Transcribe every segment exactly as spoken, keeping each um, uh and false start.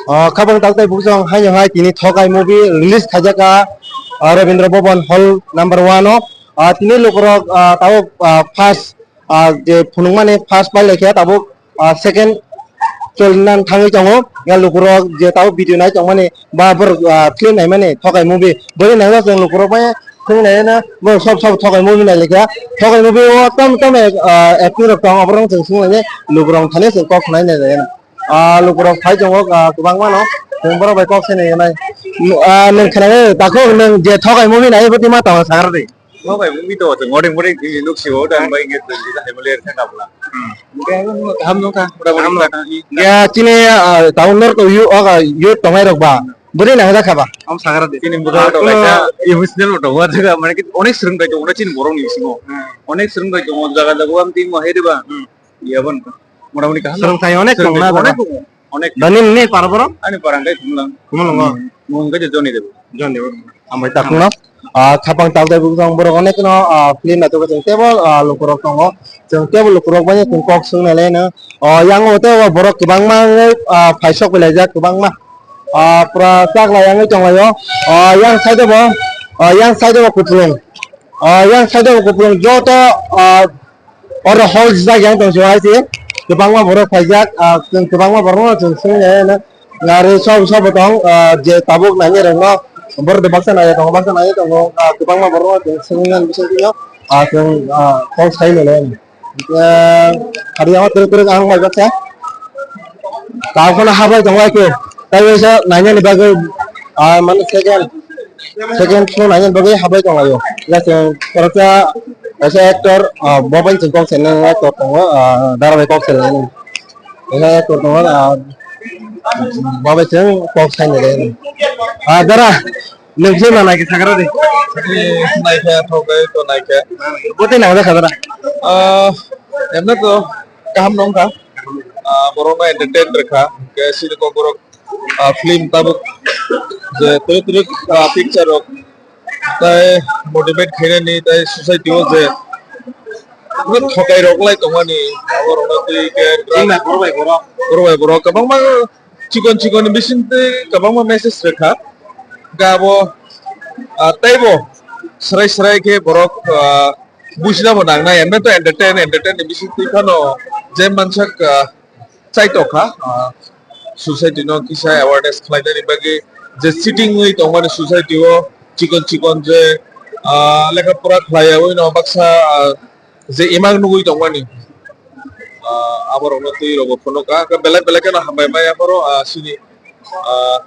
Ah, khabang tak tai buksong haino hai tini Thokai movie release khaijak ah, ah, Rabindra Bhavan Hall number one o. Ah, tini lukurok, ah, tabuk, ah, first, ah, je phunukmani first pai laikha tabuk, ah, second cholinan thangwi tongo. Ya lukurok je tabuk video nai tongmani ba bor, ah, film naimani Thokai movie. Boni nangya chwng lukurok bai phunuk naina bo sob sob Thokai movie nai laikha. Thokai movie o tam tam, ah, acting rok tongo, oborok chwng swnglainai lukurok thani chwng kok khwnai nai. Ah, lukurok phai tongo, ah, kwbangma no. Chwng borok bai kok sai nai nai. Ah, nwng khwnai, takhuk nwng je Thokai movie nai, bwtwi ma tongo sagra di. Thokai movie to, chwng ngori ngori tini nuk siwo, dan bai nge tini ta hai mole kha kapla. Kaham nung kha, mura mura. Ya, chini, ah, town nor to yu, ah, yu tongai rok ba. Bwtwi nang jak kha ba? Am sagra di. Chini mura to kaisa emotional to wa jaga, mane ki onek swrwng bai tongo chini borok ni bisingo. Onek swrwng bai tongo jaga jaga am tini mo hai de ba. Iya bon. Mura mura kaham. Swrwng thai onek tong na jaga. Onek. Dani nini para borok? Ani para hwnkhe Khumulwng. Khumulwngo? Hmm. Mung hwnkhe Johnny Dev. Johnny Dev. Hambai takhukno. Ah, khapang tak dai bukhang borok onek no, ah, film naitugwi chwng tebo, ah, lukurok tongo. Chwng tebo lukurok bai chwng kok swng nai laino. Ah, yang o tebo borok kwbangma wngwi, ah, phaisok bai laijak kwbangma. Ah, pura chak lai wngwi tong laio. Ah, yang side o bo, ah, yang side o bo kupulung. Ah, yang side o bo kupulung joto, ah, Oro hall jijak yang tong sio hai se. Kwbangma borok phaijak, ah, chwng kwbangma borokno chwng swngwi nai, nai, nai, sob, sobo tong, ah, je tabuk nainai rokno borok de baksa nai tongo, baksa nai tongo, ah, kwbangma borokno chwng swngwi nai bisingtwi no, ah, chwng, ah, kok sai mano. Ah, hari ama twrwk twrwk ang bai baksa. Tabuk phano habai tongo ai khe. Tai waisa nainani bagwi, ah, mane second. Second show nainani bagwi habai tonglaio. Jase koroksa kaisa actor, ah, bo bai chwng kok sainai actor tongo, ah, dara bai kok sainai. Kaisa actor tongo, ah, bo bai chwng kok sainai. Ah, dara, nwng film naikhe sagra di. Naikhe, thok bai to naikhe. Bwtwi nangjakha dara. Ah, emne to kaham nongkha. Ah, borokno entertain rwkha. Khe sini kok borok ah, film tabuk je twrwk twrwk, ah, picture rok tai motivate khainani tai society o je thokai rok lai tongmani abo rok twi khe borok bai borok, borok bai borok kwbangma chikon chikon ni bising twi kwbangma message rwkha. Ga abo, ah, teibo srai srai khe borok, ah, bujina bo nangnai, emne to entertain, entertain ni bising twi phano je mansak, ah, chai tongkha, ah, society no kisa awareness khlainani bagwi je cheating wngwi tongmani society o chikon chikon je, ah, lekha pora khlaiyawi no baksa, ah, je imang nugwi tongmani, ah, aborokno twi rokbo phunukha, belai belai kheno hambai maya phoro, ah, sini, ah,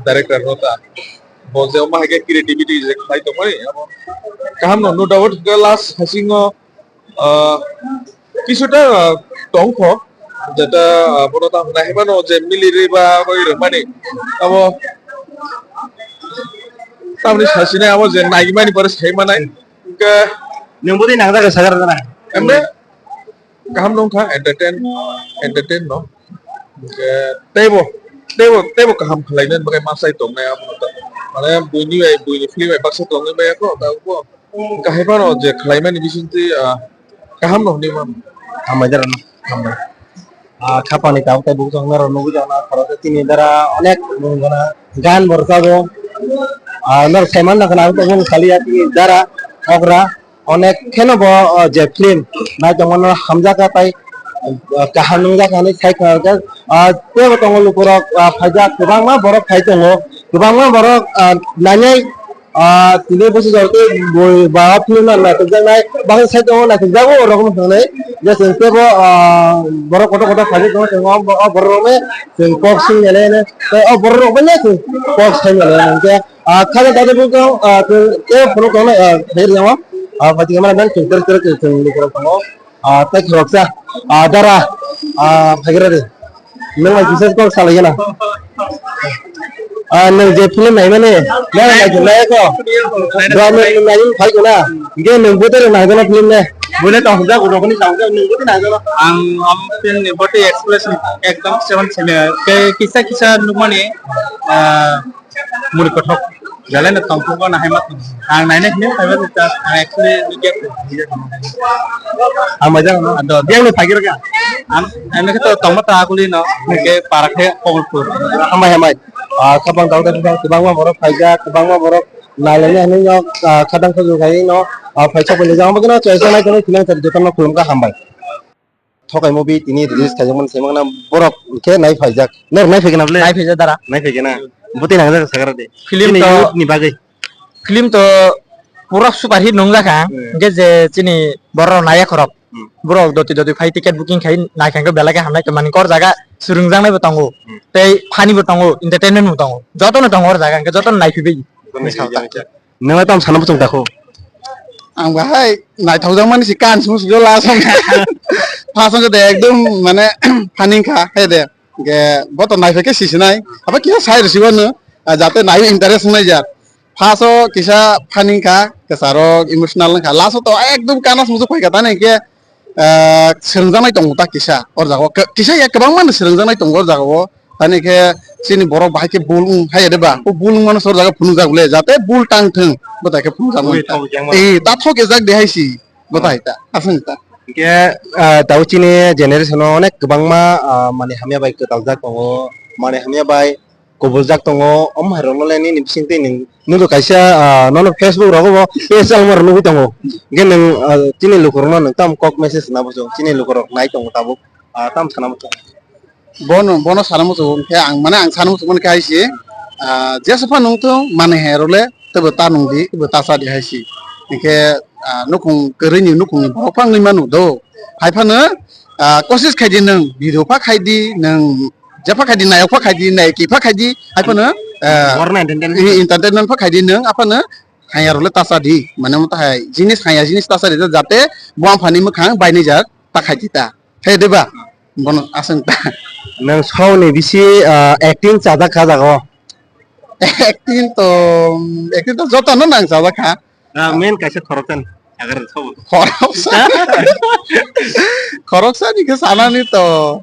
director no ta bo je omo hai khe creativity je khlai tongmani abo kaham no, no doubt hwnkhe last hasingo, ah, kisuta, ah, tongkho, jeta, ah, bono tamo nai mano je miliri ba bai rwmani. Abo tamni sasine abo je nai mani pore sai manai. Hwnkhe nwng bwtwi nangjak sagar jana. Emne kaham nongkha entertain, entertain no. Hwnkhe teibo, teibo, teibo kaham khlainani bagwi masai tongnai abo no ta. Mane buini bai, buini film bai baksa tongwi maya kho ta bo. Kahai phano je khlaimani bisingtwi, ah, kaham no hwnwi mano. Hambai dara no. Hambai. Ah, khapani tabuk tei bukhuk chwng norok nugwi tongna khoroksa tini dara onek bumung gana gan bo rwchago. Ah, norok sai manna khwna ang tongmani saliya tini dara okra onek kheno bo, ah, je film nai tongmano hamjakha tai, ah, kaham nungjak hinwi sai khna rwkha. Ah, teibo tongo lukurok, ah, phaijak kwbangma borok phai tongo kwbangma borok, ah, nainai. Ah, tini bwsajak tei bui ba film no naitokjaknai, baksa side o naitokjago, o rok wng thangwi. Je chwng teibo, ah, borok kotor kotor khaijak tongo, chwng o, o borok rok bai chwng kok swngya le, tei o borok rok bai no chwng kok swngya le, hwnkhe, ah, khaja dada bo tong, ah, chwng tei phunuk tongnai, ah, khairokma, ah, paithago mani chwng tere tere chwng lukurok tongo. Ah, tei khoroksa, ah, dara, ah, phaigra de. Nwng bai kisa kok salai gana. Ah, nwng je film nai mani, nwng nai nai ko. Dra nwng nai phai ko na. Ge nwng bwtwi rok nai gana film ne. Bwle tong jak rok ni tong jak nwng bwtwi nai gana. Ang am film ni bwtwi expression ekdom seven sene. Ke kisa kisa nukmani, ah, muri kothok. Belai no tongthok no hai ma tong. Ang naina hini phaiba ta, ang actually ni gate ko. Ang majak no. Ado. Dia no phagir ka. Ang, ang ke to tongma ta akuli no. Ke parak he Kobulpur. Hambai, hambai. Ah, khapang tang tang tang, kwbangma borok phaijak, kwbangma borok nailani hinwi no, ah, khadang khajur khai no, ah, phaisa phailai jang. Omo kheno chwraisa nai kheno, philang thari jotono khulumkha, hambai. Thokai movie tini release khaijakmani saimanna borok khe nai phaijak. Norok nai phaikhe na bole? Nai phaijak dara. Nai phaikhe na? Bwtwi nangjak sakra de. Film chini to youth ni bagwi. Film to pura super hit nungjakha. Hmm. Hwnkhe je chini borok naiya khorok. Hmm. Borok doti doti phai ticket booking khai naikha hwnkhe belai khe hamnai tongmani kor jaga swrwngjaknai bo tongo. Hmm. Tei funny bo tongo, entertainment bo tongo. Jotono tongo o jaga hwnkhe jotono naiphaibai. Jotono naiphaibai. Nwng tam sana bwswng dakho? Ang bahai naithokjakmani se kan sung sung last o. First o de ekdom mane funny kha, hai de. Ge bo to naithok khe sisinai. Abo kisa sai rwsibo no, ah, jate nai interest wngnai jar. First o kisa funny kha, kwcharo emotional wngkha. Last o to ekdom kana sung sung phai kha tani khe, ah, swrwngjaknai tongo ta kisa. O jaga o kisa ya kwbangma no swrwngjaknai tongo o jaga o. Tani khe chini borok bahai khe bul wng hai de ba. O bul wng mano sor jaga phunuk jak le. Jate bul tang thung. Bo tai khe phunuk jak mano. Ui, thok jak mano. Eh, ta thok jak de hai si. Bo tai ta. Aswng ta. Hingke, ah, tau chini generation o onek kwbangma, ah, mani hamya bai kwtal jak tongo. Mani hamya bai kubul jak tongo. Om hai rok no le nini bising twi nwng nukgo kaisa, ah, nono Facebook rogo bo page alma rok nugui tongo. Hingke nwng, ah, chini lukurok no nwng tam kok message na bosong. Chini lukurok nai tongo tabuk. Ah, tam sana bosong. Bono, bono sana muchungo hwnkhe ang, mane ang sana muchungmani khe hai se, ah, jesa phano wngthung, mane he rwle teibo ta nungdi, teibo ta chadi hai se. Hwnkhe, ah, nukhung kwrwini nukhungni borok phano wngwi mano do. Hai phano, ah, kosis khaidi nwng, video pha khaidi nwng, jepha khaidi, nayok pha khaidi, nayki pha khaidi, hai phano, ah, Borno entertainment. Entertainment pha khaidi nwng, aphano hanya rwle ta chadi, mane omo tahai jinis hanya jinis ta chadi, jate bo aphani mwkhang bainijak ta khaidi ta. He deba? Bono aswng ta. Nwng songni bisi, ah, acting chajak kha jago? Acting to, acting to jotono nang chajak kha. Ah, main kaisa khoroksa ni. Agar sobo. Khoroksa. Khoroksa ni khe sanani to.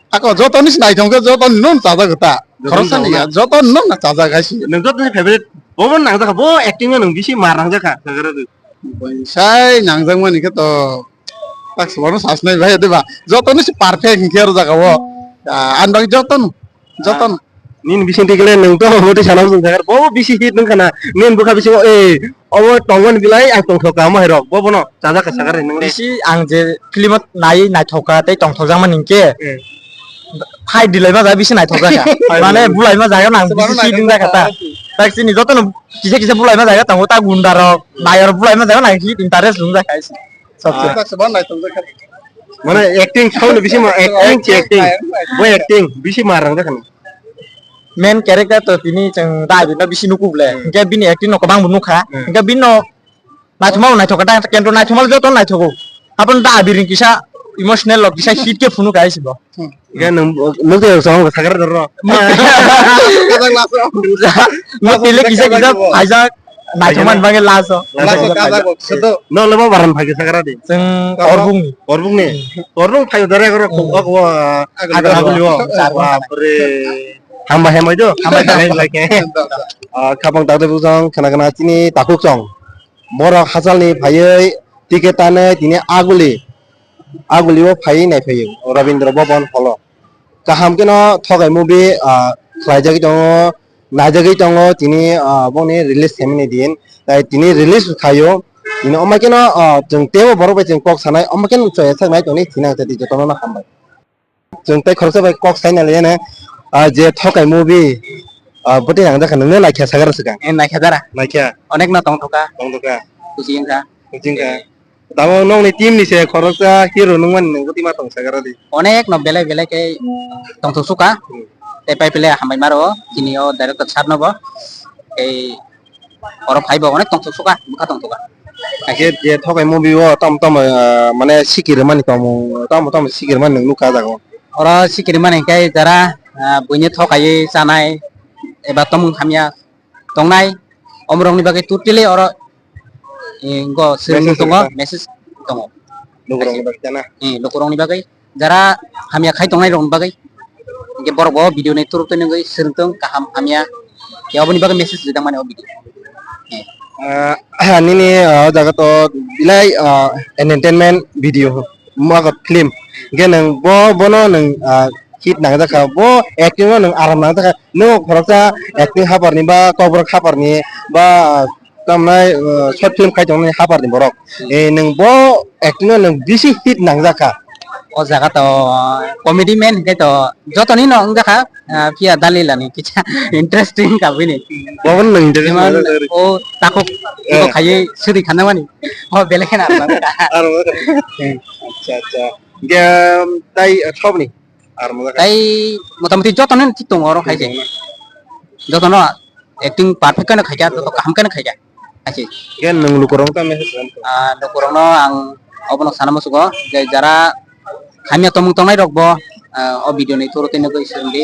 Ako jotoni se naithok khe jotoni no chajak ta. Jotoni khoroksa ni chajak. Ya, jotoni no na chajak hai si. Nwng jotoni favorite. Bo bo nang jakha, bo acting no nwng bisi mar nang jakha. Agar Sai nangjakmani khe to tak se bono sasnai bai, de ba? Jotono se perfect hinkhe aro jaga o. Ah, ani bagwi jotono, jotono. Nini bising tikle nwng to moti sana bwswng sakar, bo bisi hit nwng khana. Nini bwkha bisingo, eh, obo tongmani bilai ang tongthok kha, omo hai rok. Bo bono chajak kha sakar nwng le. Bisi ang je film o nai naithok kha tei tongthok jakmani hinkhe. Eh. Fight dilai ma jaga bisi naithok jakha. Fight dilai. Mane bulai ma jaga nang bisi hit nwng jakha ta. Tak sini jotono kisa kisa bulai ma jaga tongo ta gunda rok. Nayor bulai ma jaga nang hit interest nwng jakha. Sabse. Ah. Mane acting sound bisi ma acting chi acting. Bo acting bisi ma rang jakha. Main character to tini chwng da bini bisi nuku ble. Hmm. Hingke bini acting no kwbang bo nukha. Hmm. Hingke bini no naithoma bo naithok kha, kento naithoma joto naithogo. Aboni da abiri kisa emotional rok kisa hit khe phunuk hai sibo. Hingke nwng, nwng tei rok song sakra doro. Nwng tele kisa kisa phaijak naithoma ni bagwi last o. Last o kajak bo, soto. No lebo baran phai sakra di. Chwng Korbung. Korbung ni. Korbung phai dare goro ko ko agul agul. Bapre. Hamba hemai do. Hamba hemai. Ah, khapang tak de bujang khana khana chini takhuk song. Borok hachalni phaiwi ticket tanwi tini aguli, agulio phaiwi naiphaio Rabindra Bhaban holo. Kaham kheno Thokai movie, ah, khlaijagwi tongo, naijagwi tongo tini, ah, boni release khaimani din. Tai tini release khaio, tini omo kheno, ah, chwng teibo borok bai chwng kok sanai, omo kheno chaya saknai tongni thina tei jotono hambai. Chwng tei khoroksa bai kok sai nai le, ah, je Thokai movie, ah, bwtwi nangjak kha, nwngno naikha sakar swkang? Eh, naikha dara. Naikha? Onek no tongthoka. Tongthoka. Kuchi wngkha. Kuchi wngkha. Tamo nokni team ni se khoroksa hero nungmani nwng bwtwi ma tong sakar di? Onek no belai belai khe tongthok suka. Hmm. Tei pai pile hambai maro, chini o director sir no bo. Tei Oro phai bo onek tongthok suka, bwkha tongthoka. Kaisa je Thokai movie o tamo tamo, ah, mane sikirmani tongmung, tamo tamo sikirmani nwng nukha jago. Oro sikirmani khe jara, ah, buini thokaiwi chanai eba tongmung hamya tongnai, omorokni bagwi totally oro, eh, go swrwngmung tongo, message tongo. Lukurokni bagwi chana? Eh, lukurokni bagwi. Jara hamya khai tongnai rokni bagwi. Hingke borok bo video ni through twi nugwi swrwng tong kaham hamya. Khe oboni bagwi message rijak mani o video. Eh. Ah, nini, ah, o jaga to belai, ah, entertainment video, mago film. Hingke nwng bo, bono nwng, ah, hit nangjak kha, bo acting no nwng aram nangjak kha. Nwng khoroksa acting hapar ni ba kokborok hapar ni ba, ah, tamnai, ah, short film khai tongnai hapar ni borok. Eh, nwng bo acting no nwng bisi hit nangjak kha. O jaga to comedy man hingke to jotoni no wngjak kha, ah, phiya Dalila ni kisa interesting ka bini. Bo nwng interesting Jeman nangjak kha. O takhuk Eh. Khaiwi suri khana mani. O belai kheno aram nangjak kha. Aram nangjak kha. Hmm. Acha, acha. Hingke, um, tai, ah, sobni? Ar mo Tai motamoti jotono thik tongo oro khai se. Jotono acting perfect khe no khaikha, joto kaham khe no khaikha. Hai se. Gen nwng lukurok ta message ram. Ah, lukurokno ang obono sana muchungo je jara hamya tongmung tongnai rok bo, ah, o video ni through tei nugwi srwng di.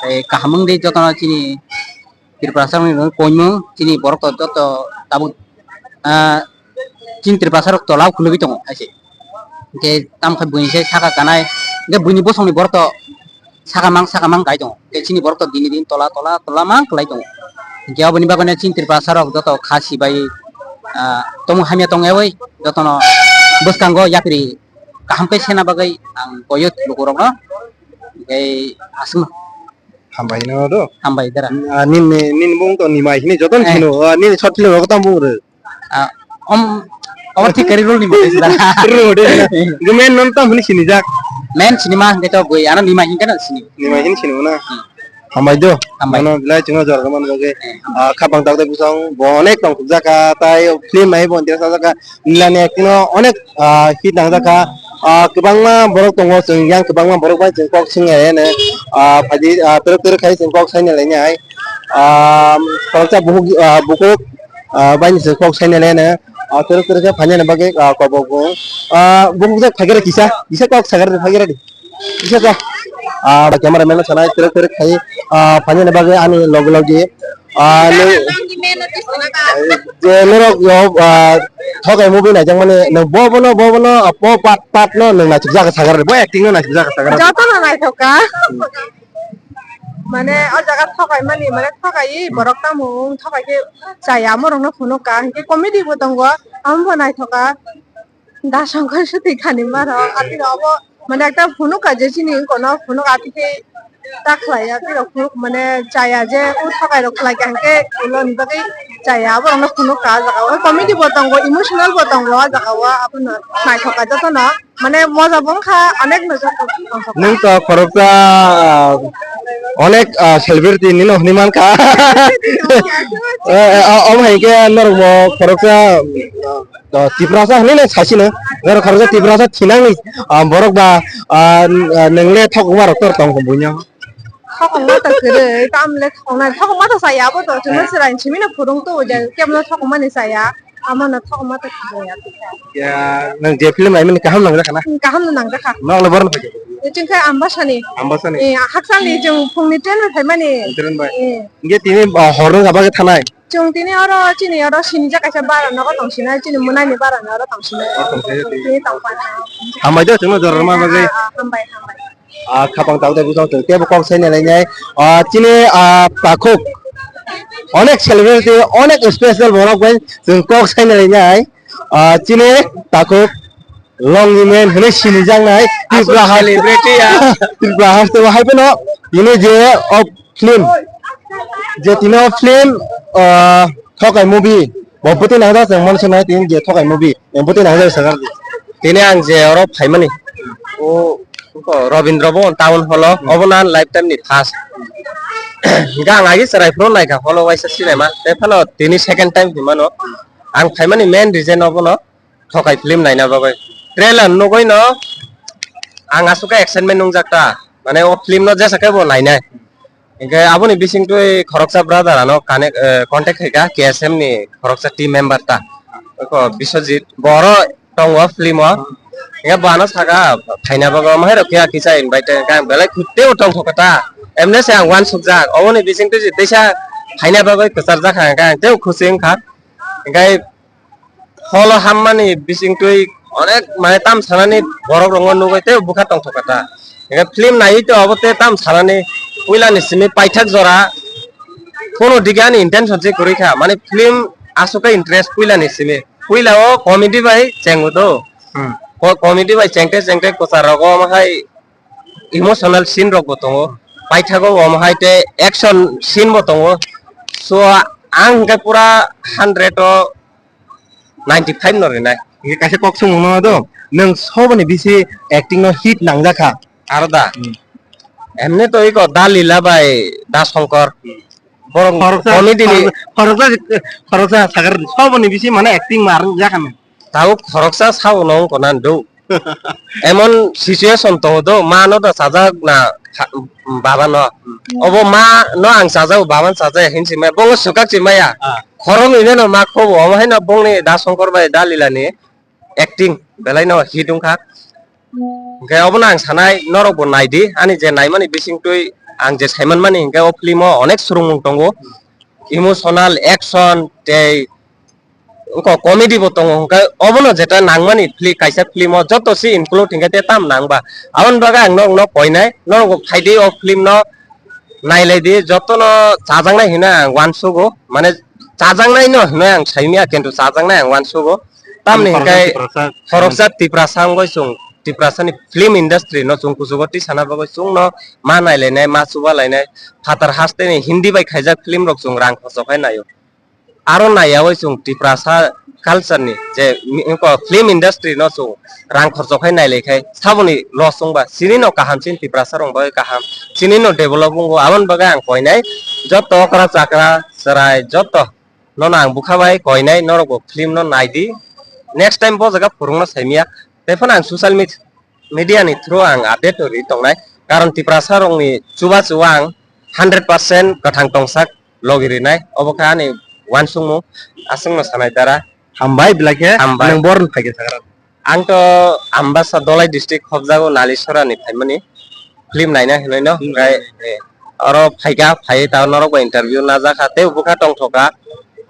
Tei kaham wng di jotono chini Tripura sak ni koimung chini borok to joto tabuk, ah, chini Tripura sak rok tola o khulugwi tongo hai se. Hingke tamo khe buini se saka kanai, hingke buini bosongni borok to saka mang, saka mang kai tongo. Hingke chini borok to dini din tola, tola, tola mang kwlai tongo. Hingke oboni bagwino chini Tripura sak rok joto kha sibai, ah, tongmung hamya tongyawi jotono bwskango yapri kaham khe sena bagwi ang koyo lukurokno. Hingke aswkno. Hambai no do. Hambai dara. Ah, nini, nini bung to Nimai hini joton Eh. Sino, ah, nini short film rok tam bung re. Ah, om, om thik kari role ni mate sida. Role de. Gumen non tam hini sini jak. Men sinima hingke to goi, ano Nimai hingke no sini. Nimai hini sini na. Hmm. Hambai do. Hambai. Mano bilai chungo jor man bage. Eh. Ah, khapang tak de busong, bo onek tong jaka, tai film ai bon dia jaka. Nilani acting no onek, ah, hit nangjak kha. Ah, kwbangma borok tongo, chwng yang kwbangma borok bai chwng kok swngya ene. Ah, phaidi, ah, twrwk twrwk khai chwng kok saina lainai. Ah, khoroksa buhuk, ah, bukhuk, ah, baini chwng kok saina lainai. Ah, twrwk twrwk khe phainani bagwi, ah, kobok bo. Ah, bukhuk jak phaikhe kisa, kisa kok sakar phaikhe di. Kisa ta. Ah, camera man sanai twrwk twrwk khai, ah, phainani bagwi ani logi logi. Ah, ni, je norok yo, ah, thokai movie naijak mani, nwng bo bono, bo bono, ah, po part, part no nwng naisik jaga sagar, bo acting no naisik jaga sagar. Joto no naithoka. Mane o jaga thokai mani, mane thokai borok tamo wng thokai khe chaya, amo rok no phunuk ka, hingke comedy bo tongo, amo bo naithoka. Da songkar suti khani maro, ati obo, mane ekta phunuk ka je chini kono phunuk ati khe ta khlai ya, ati rok phunuk mane chaya je u thokai rok khlai ka hingke ulo ni bagwi chaya, abo rok no phunuk ka jaga o comedy bo tongo, emotional bo tongo o jaga o, abono naithok ka jotono, mane moja bo wngkha, onek no joto. Nwng to khoroksa, ah, onek, ah, celebrity nino hwnwi mankha. Eh, eh, ah, omo hai khe norok bo khoroksa, ah, To Tiprasa hinwi le saisino, norok khoroksa Tiprasa thinangni, ah, borok ba, ah, n-, ah, nwng le thokma rok tor tong buino. Thokma to kwrwi, tam le thokma, thokma to saya abo to, chwngno chwrai simi no phurung to, je kebno thokma ni saya, amo no thokma to kwrwi ya. Ya, nwng je film naimani kaham nangjakha na? Hmm, kaham no nangjakha. Nok le borno phai. Chwng khe Ambasani. Ambasani. Eh, haksalni chwng phungni train bai phaimani. Train bai. Eh. Hingke tini, ah, hor wngkha bagwi thanai. Chwng tini oro chini oro sinijak kaisa bara nogo tong sinai, chini mwnaini bara ni oro tong sinai. O tong sinai. Tini tong pai. Hambai do chwngno jora rwma bagwi. Ah, ah, hambai, hambai. Ah, khapang tabuk tabuk chwng tebo kok saina lainai. Ah, chini, ah, takhuk onek celebrity, onek special borok bai chwng kok saina lainai. Ah, chini takhuk Longi Man hwnwi sinijaknai Tripura haste. Celebrity ya. Tripura haste o hai phano tini je o film, je tini o film, ah, Thokai movie, bo bwtwi nangjak chwng mano swngnai tini je Thokai movie, bo bwtwi nangjak sakar di. Tini ang je oro phaimani, o, o Rabindra Bhawan town hall o, obo na lifetime ni first. Hingke ang agi chwrai phuru naikha hall o waisa sinema, tei phano tini second time hinmano. Ang phaimani main reason obono. Thokai film naina bagwi. Trailer nugwi no ang aswk khe excitement nungjak ta. Mane o film no jesa khe bo nainai. Hingke aboni bisingtwi khoroksa brother ano connect, eh, contact khaika K S M ni khoroksa team member ta. Eko Biswajit. Bo oro tongo film o. Hingke bo ano saka phaina bagwi omo hai rok khe kisa invite hingke ang belai teibo tongthok kha ta. Emne se ang uansukjak. Oboni bisingtwi je teisa phaina bagwi kwcharjak kha hingke ang teibo khusi wngkha. Hingke Holo hammani bisingtwi onek mane tam sanani borok rokno nugwi tei bwkha tongthok kha ta. Hingke film naiwi tei obo tei tam sanani puilani simi paithak jora Kono dike ani intention se kwrwi kha, mane film aswk khe interest puila ni simi. Puila o comedy bai chengo do. Hmm. Ko-, comedy bai chengte chengte kwchar rogo omo hai emotional scene rok bo tongo. Paithago omo hai te action scene bo tongo. So ang hwnkhe pura hundred o ninety five no rinai. Hingke kaisa kok swngmung no do, nwng soboni bisi acting no hit nangjak kha? Aro da. Hmm. Emne to iko Da Lila bai Da Shankar. Hmm. Borok khoroksa, comedy ni khoroksa, khoroksa, khoroksa sakar soboni bisi mane acting ma rwngjakha. Tabuk khoroksa sabo no wngkha na do. Emon situation tongo do, ma no da chajak na kha-, baba no. Hmm. Obo ma no ang chajak, baba no chajak hinsi maya, bongo swkak si maya. Ah. Khorok ni no ma khobo, omo hai no bongni Da Shankar bai Da Lila ni acting belai no hit wngkha. Hingke obono ang sanai, norok bo naidi, ani je naimani bisingtwi ang je saimanmani hingke o film o onek swrwngmung tongo, emotional, action tei wngkha comedy bo tongo, hingke obono jeta nangmani fli-, kaisa film o joto se include hingke te tam nangba. Aboni bagwi ang nokno koinai, norok bo phaidi o film no nailaidi, jotono chajaknai hino ang uansugo, mane chajaknai no hino ang saimya, kintu chajaknai ang uansugo. Tamni hwnkhe khoroksa Tiprasa wngwi chwng Tiprasani film industry no chwng kuchugo twi sana bagwi chwngno ma nailainai, ma chubalainai, phatar haste ni Hindi bai khaijak film rok chwng rang khorchok khai naio. Aro naiyaui chwng Tiprasa culture ni je mi-, film industry no chwng rang khorchok khai nailaikhai saboni loss wngba chini no kaham, chini Tiprasa rok bagwi kaham, chini no develop wngo. Aboni bagwi ang koinai joto okra chakra chwrai joto nono ang bwkha bai koinai, norok bo film no naidi. Next time bo jaga phwrwngno saimya. Tei phano ang social med-, media ni through ang update rwi tongnai. Karon Tiprasa rokni chubachu ang hundred percent kwthang tongsak logi rinai. Obo khe ani uansukmung, aswkno sanai dara. Hambai belai khe. Hambai. Nwng borni phaikhe sakra. Ang to Ambasa Dholai district hobjago Nalisora ni phaimani film naina hinwi no. Hmm. Hwnkhe, eh, oro phaikha, phaiwi ta norok bai interview najakha tei bwkha tongthokha.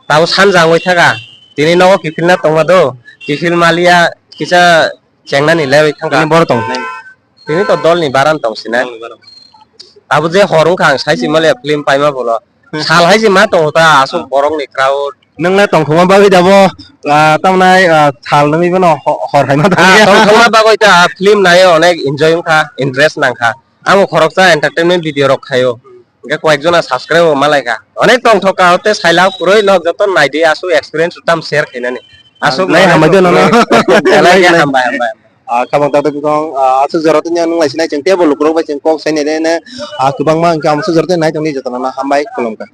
Tabo sanja wngwi thaka. Tini nogo kiphilna tongma do. Kiphil maliya kisa chengnani lewi thangkha. Tini boro tong. Tini to dolni baran tong sinai. Dolni baran. Abo je hor wngkha ang saisi maliya film paima bolo. Sal hai se ma tongo ta aswk borok ni crowd. Nwng le tongthokma bagwi da bo, ah, tamnai, ah, sal nungwi bono ho-, hor hai ma tongya. Ah, tongthokma bagwi ta film nai onek enjoy wngkha, interest nangkha. Amo khoroksa entertainment video rok khaio. Hwnkhe koyek jona subscribe bo malaikha. Onek tongthokha hote saila kwrwi nok joto naidi aswk experience tam share khainani. Aswk nai hambai jono no. Belai khe hambai, hambai. Ah, khabang tato bikong, ah, aswk jora tini ang nung lai sinai chwng tebo lukurok bai chwng kok sai nai le ne, ah, kwbangma hwnkhe amo aswk jora tini nai tongni jotono no hambai khulumkha.